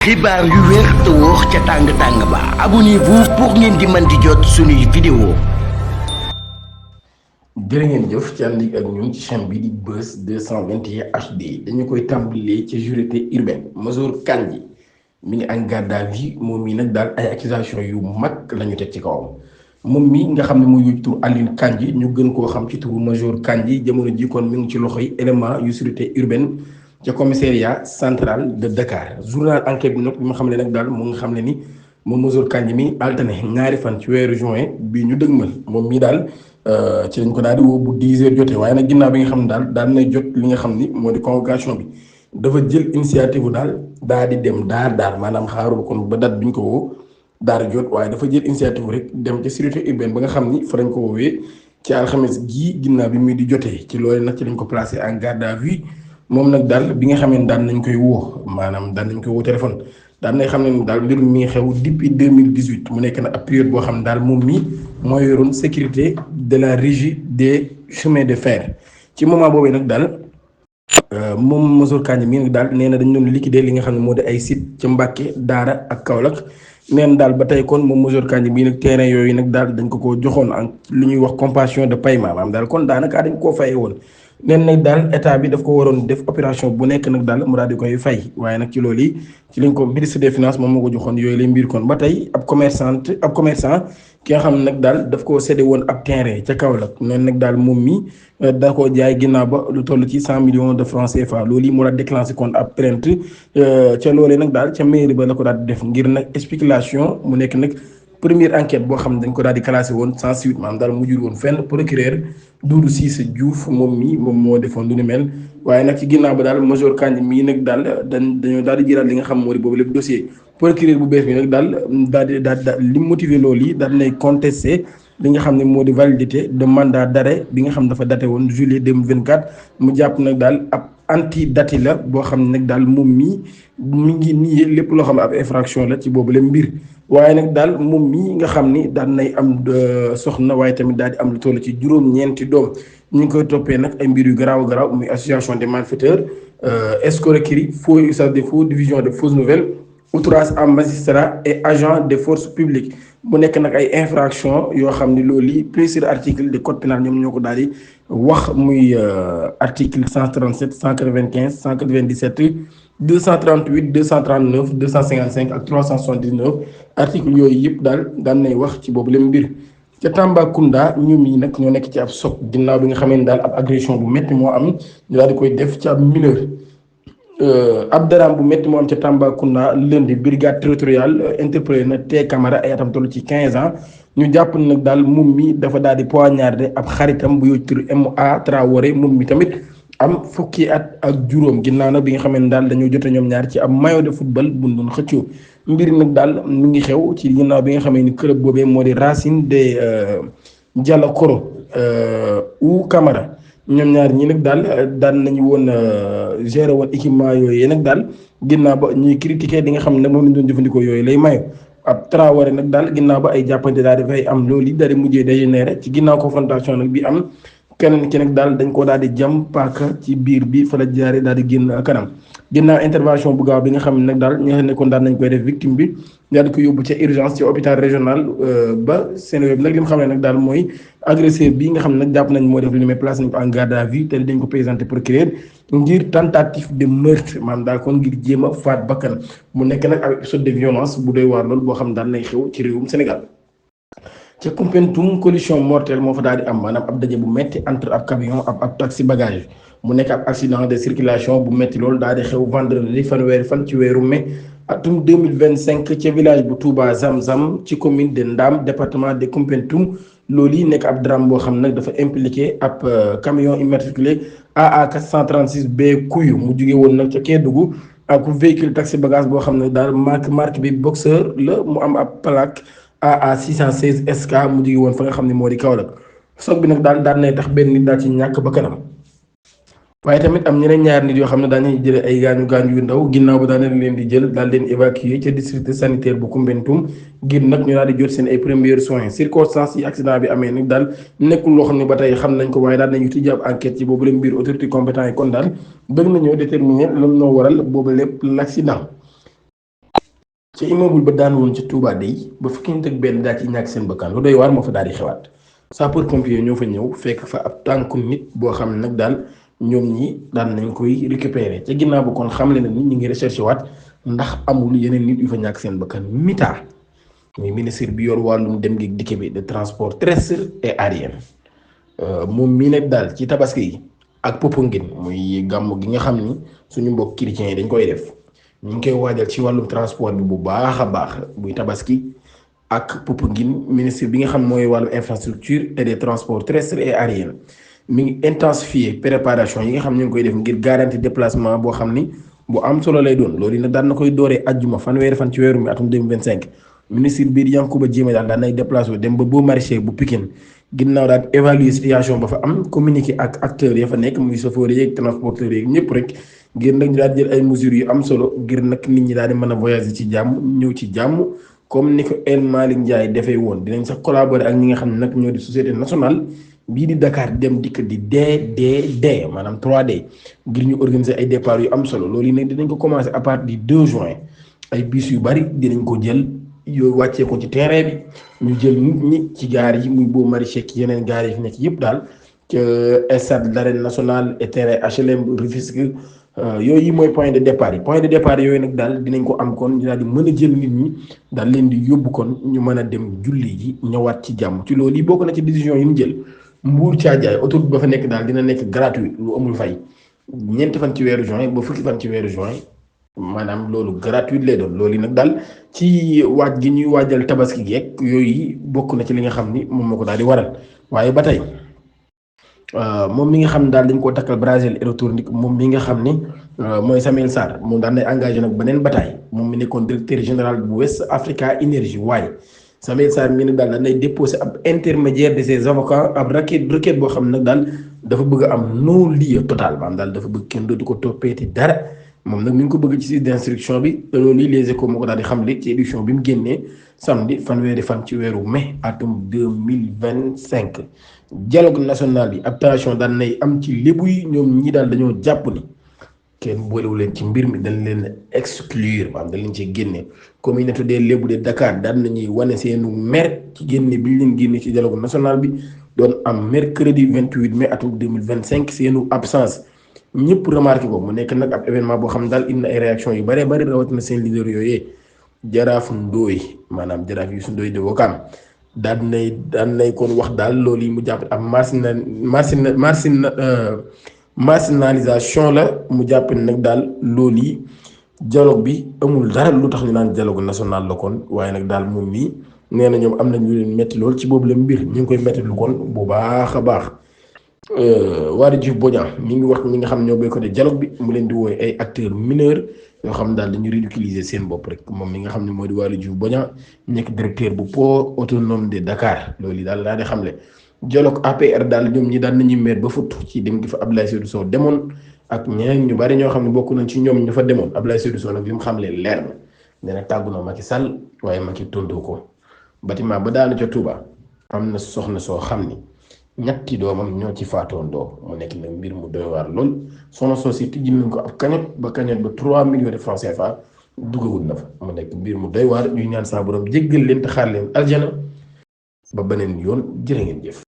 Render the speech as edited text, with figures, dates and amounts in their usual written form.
xibaar yu wér te wóor ca tàng ba abonnez-vous pour ngeen di mën di jot suñuy vidéo. jërë ngeen jëf ci ànd ak ñun ci chaîne bi di Buzz 221 HD dañu koy tàmbalee ci sûreté urbaine Major Kandji mi ngi en garde à vue moom mii nag daal ay accusation yu mag la ñu teg ci kawam moom mi nga xam ne muy yóbbu tur Alioune Kandji ñu gën koo xam ci turu Major Kandji jamono ji kon mi ngi ci loxoy élément yu sûreté urbaine ca commissariat central de Dakar journal enquête bi nag bi ma xam ne nag daal mu nga xam ne ni moom Major Kandji mi altine ñaari fan ci weeru juin bi ñu dëgmal moom mii daal ci lañ ko daal di woo bu 10 heures jotee waaye nag ginnaaw bi nga xam ne daal nay jot li nga xam ni moo di convocation bi dafa jël initiative daal di dem daar maanaam xaarul kon ba date bi ñu ko woo daar jot waaye dafa jël initiative rek dem ca sécurité urbaine ba nga xam ni fa lañ ko woowee ci alxames gii ginnaaw bi muy di jotee ci loolu nag ci lañ ko placé en garde à vue moom nag daal bi nga xam ne daan nañ koy woo maanaam daan nañ koy woo téléphone daan nay xam ne daal mbir mi ngi xew depuis 2018 mu nekk na ab période boo xam ne daal moom mii moo yoroon sécurité de la régie des chemins de fer ci moment boobu nag daal moom Major Kandji mii nag daal nee na dañ doon liquider li nga xam ne moo di ay site ca Mbàkke Daara ak Kaolack neen daal ba tey kon moom Major Kandji mii nag terrain yooyu nag daal dañ ko joxoon en li ñuy wax compensation de paiement maanaam daal kon daanaka dañ koo fayee woon neen nag daal état bi daf ko waroon def opération bu nekk nag daal mu daal di koy fay waaye nag ci loolu yi ci lañ ko ministre des finances moom moo ko joxoon yooyu lay mbir kon ba tey ab commerçant ki nga xam ne nag daal daf koo séddee woon ab terrain ca Kaolack neen nag daal moom mi da koo jaay ginnaaw ba lu toll ci 100 millions de francs CFA loolu yi mu daal déclenché kon ab plainte ca loolee nag daal ca mairie ba la ko daal di def ngir nag spéculation mu nekk nag première enquête boo xam ne dañ ko daal di classé woon sans suite maanaam daal mujjul woon fenn procureur Doudou Cissé Diouf moom moo defoon lu ni mel waaye nag ci ginnaaw ba daal Major Kandji mii nag daal dañoo daal di jëlaat li nga xam moo di boobu lépp dossier procureur bu bees bi nag daal li motivé loolu yi daal nay contesté li nga xam ne moo di validité de mandat d'arrêt bi nga xam dafa daté woon juillet 2024 mu jàpp nag daal ab anti-dati la boo xam ne nag daal moom mi ngi nii lépp loo xam ne ab infraction la ci boobu la mbir waaye nag daal moom mii nga xam ni daal nay am soxna waaye tamit daal di am lu toll ci juróom-ñeenti doom ñu ngi koy toppee nag ay mbir yu garaaw muy association des malfaiteurs escroquerie faux usage de faux division de fausses nouvelles outrage à magistrat et agent des forces publiques mu nekk nag ay infraction yoo xam ni loolu yi plusieurs articles de code pénal ñoom ñoo ko daal di wax muy article 137 195 197 238 239 255 ak 379 articles yooyu yëpp daan nay wax ci boobu la mbir ca Tambacounda ñoom yi nag ñoo nekk ci ab choc ginnaaw bi nga xamee ne daal ab agression bu métti moo am ñu daal di koy def ci ab mineur ab daraam bu métti moo am ca Tambacounda lundi brigade territoriale interpellé na T Camara ay atam toll ci 15 ans ñu jàpp nag daal moom mi dafa daal di poignardé ab xaritam bu yóbbu tur MA Traoré moom mi tamit am fukki at ak juróom ginnaaw nag bi nga xam ne daal dañoo jote ñoom ñaar ci ab maillot de football bu ñu doon xëccoo mbir nag daal mi ngi xew ci ginnaaw bi nga xam ne club boobee moo di Racine de Dialakoro ou Camara ñoom ñaar ñi nag daal nañu woon gérer woon équipement yooyu nag daal ginnaaw ba ñuy critiquer li nga xam ne moom lañ doon jëfandikoo yooyu lay mayo ab Traoré nag daal ginnaaw ba ay jàppante daal di fay am loolu yi daal di mujjee dégénéré ci ginnaaw confrontation nag bi am keneen ki nag daal dañ ko daal di jam paaka ci biir bi fa la jaaree daal di génn kanam ginnaaw intervention bu gaaw bi nga xam ne nag daal ñi nga xam ne kon daal nañ koy def victime bi daal di ko yóbbu ca urgence ci hôpital régional ba seen web nag li mu xam ne nag daal mooy agresseur bi nga xam ne nag jàpp nañ moo def li mais place nañ ko en garde à vue te dañ ko présenté procureur ngir tentative de meurtre maanaam daal kon ngir jéem a faat bakkan mu nekk nag ab épisode de violence bu doy waar loolu boo xam ne daal nay xew ci réewum Sénégal ca Koumpentoum collision mortelle moo fa daal di am maanaam ab daje bu metti entre ab camion ab taxi bagage mu nekk ab accident de circulation bu metti loolu daal di xew vendredi fanweeri fan ci weeru mai atum 2025 ca village bu Touba Zamzam ci commune de Ndam département de Koumpentoum loolu yi nekk ab drame boo xam nag dafa impliqué ab camion immatriculé AA 436 B Kuyu mu jugee woon nag ca Kédougou ak véhicule taxi bagage boo xam ne daal marque bi Boxer la mu am ab plaque AA 616 SK mu jugee woon fa nga xam ne moo di Kaolack soog bi nag daal nay tax benn nit daal ci ñàkk ba kanam waaye tamit am ñeneen ñaar nit yoo xam ne daañuy jëlee ay gaañu yu ndaw ginnaaw ba daan leen di jël daal leen évacuer ca district sanitaire bu Koumpentoum ngir nag ñu daal di jot seen ay premiers soins circonstances yi accident bi amee nag daal nekkul loo xam ne ba tey xam nañ ko waaye daal nañu tijji ab enquête ci boobu la mbir autorité compétent yi kon daal bëgg nañoo déterminer lan moo waral boobu lépp l'accident ca immeuble ba daan woon ci Touba day ba fukki nit ak benn daal ci ñàkk seen bakkan lu doy waar moo fa daal di xewaat sapeur pompier ñoo fa ñëw fekk fa ab tànku nit boo xam ne nag daal ñoom ñi daan nañ koy récupérer ca ginnaaw ba kon xamle na ni ñu ngi recherché waat ndax amul yeneen nit yu fa ñàkk seen bakkan. MITA muy ministre bi yor wàllum dem gi dikk bi de transport terrestre et aérien moom mii nag daal ci tabaski yi ak Popenguine muy gàmm gi nga xam ni suñu mbokk chrétiens yi dañ koy def ñu ngi koy waajal ci wàllum transport bi bu baax a baax buy tabaski ak Popenguine ministre bi nga xam mooy wàllum infrastructure et des transports terrestres et aériens mi ngi intensifier préparation yi nga xam ñu ngi koy def ngir garantie déplacement boo xam ni bu am solo lay doon loolu nag daan na koy dooree ajjuma fanweeri fan ci weeru mi atum 2025 ministre bii di Yankuba Diémé daal daan nay déplacé dem ba Beaux Maraîchers bu Pikine ginnaaw daal évaluer situation ba fa am communiquer ak acteurs ya fa nekk muy chauffeurs yeeg transporteurs yeeg ñëpp rek ngir nag ñu daal jël ay mesures yu am solo ngir nag nit ñi daal di mën a voyager ci jàmm ñëw ci jàmm comme ni ko El Malick Ndiaye defee woon dinañ sax collaborer ak ñi nga xam ne nag ñoo di société nationale bii di Dakar dem dikk di DDD maanaam 3D ngir ñu organiser ay départ yu am solo loolu yi nag dinañ ko commencer à partir du 2 juin ay bus yu bari dinañ ko jël yooyu wàccee ko ci terrain bi ñu jël nit ñi ci gaar yi muy Beaux Maraîchers ci yeneen gaar yi fi nekk yëpp daal ca stade d'Arène Nationale et terrain HLM Rufisque yooyu mooy point de départ yooyu nag daal dinañ ko am kon daal di mën a jël nit ñi daal leen di yóbbu kon ñu mën a dem julli ji ñëwaat ci jàmm ci loolu yi bokk na ci décision yi ñu jël Mbour Thiadiaye autoroute ba fa nekk daal dina nekk gratuit lu amul fay ñeenti fan ci weeru juin ba fukki fan ci weeru juin maanaam loolu gratuit lay doon loolu yi nag daal ci waaj gi ñuy waajal tabaski geek yooyu bokk na ci li nga xam ni moom moo ko daal di waral waaye ba tey moom mi nga xam ne daal dañ koo takkal bracelet électronique moom mi nga xam ni mooy Samuel Sarr moom daan nay engagé nag beneen bataille moom mi nekkoon directeur général bu West Africa Energy waaye Samuel Sarr mi ne daal daan nay déposé ab intermédiaire de ses avocats ab requête boo xam ne nag daal dafa bëgg a am non-lieu total maanaam daal dafa bëgg kenn dootu ko toppeeti dara moom nag mi ngi ko bëgg ci site d'instruction bi te loolu Les Échos moo ko daal di xamle ci édition bi mu génnee samedi fanweeri fan ci weeru mai atum 2025 dialogue national bi ab tension daan nay am ci lébu yi ñoom ñi daal dañoo jàpp ni kenn boolewu leen ci mbir mi dañ leen exclure maanaam dañ leen ci génne communauté des lébu de Dakar daan nañuy wane seenu mer ci génne bi ñu leen génne ci dialogue national bi doon am mercredi 28 mai atum 2025 seenu absence ñëpp remarqué ko mu nekk nag ab événement boo xam ne daal indi na ay réaction yu bëree bëri rawatina seen leader yooyee jaraaf Ndooy maanaam jaraaf Youssou Ndoye de Wakaam daan nay kon wax daal loolu yi mu jàpp ab marginalisation la mu jàpp ne nag daal loolu yi dialogue bi amul dara lu tax ñu naan dialogue national la kon waaye nag daal moom mii nee na ñoom am na ñu leen métti lool ci boobu la mbir ñu ngi koy métti lu kon bu baax a baax. Waly Diouf Bodiang mi ngi wax ñi nga xam ñoo boycotté dialogue bi mu leen di woowe ay acteurs mineurs yoo xam daal dañu ridiculiser seen bopp rek moom mi nga xam ne moo di Waly Diouf Bodiang nekk directeur bu port autonome de Dakar loolu daal daa di xamle dialogue APR daal ñoom ñi daan nañuy meer ba fut ci dem gi fa Abdoulaye Seydou Sow demoon ak ñeneen ñu bari ñoo xam ne bokk nañ ci ñoom ñu fa demoon Abdoulaye Seydou Sow nag li mu xamle leer na dana tàggu na Macky Sall waaye Macky tontu ko bâtiment ba daanu ca Touba am na soxna soo xam ni ñetti doomam ñoo ci faatoondoo mu nekk na mbir mu doy waar lool soxna soo si tijji nañ ko ab cagnotte ba 3 millions de francs CFA duggagul na fa mu nekk mbir mu doy waar ñuy ñaan saa borom jéggal leen te xaar leen aljana ba beneen yoon jërë ngeen jëf.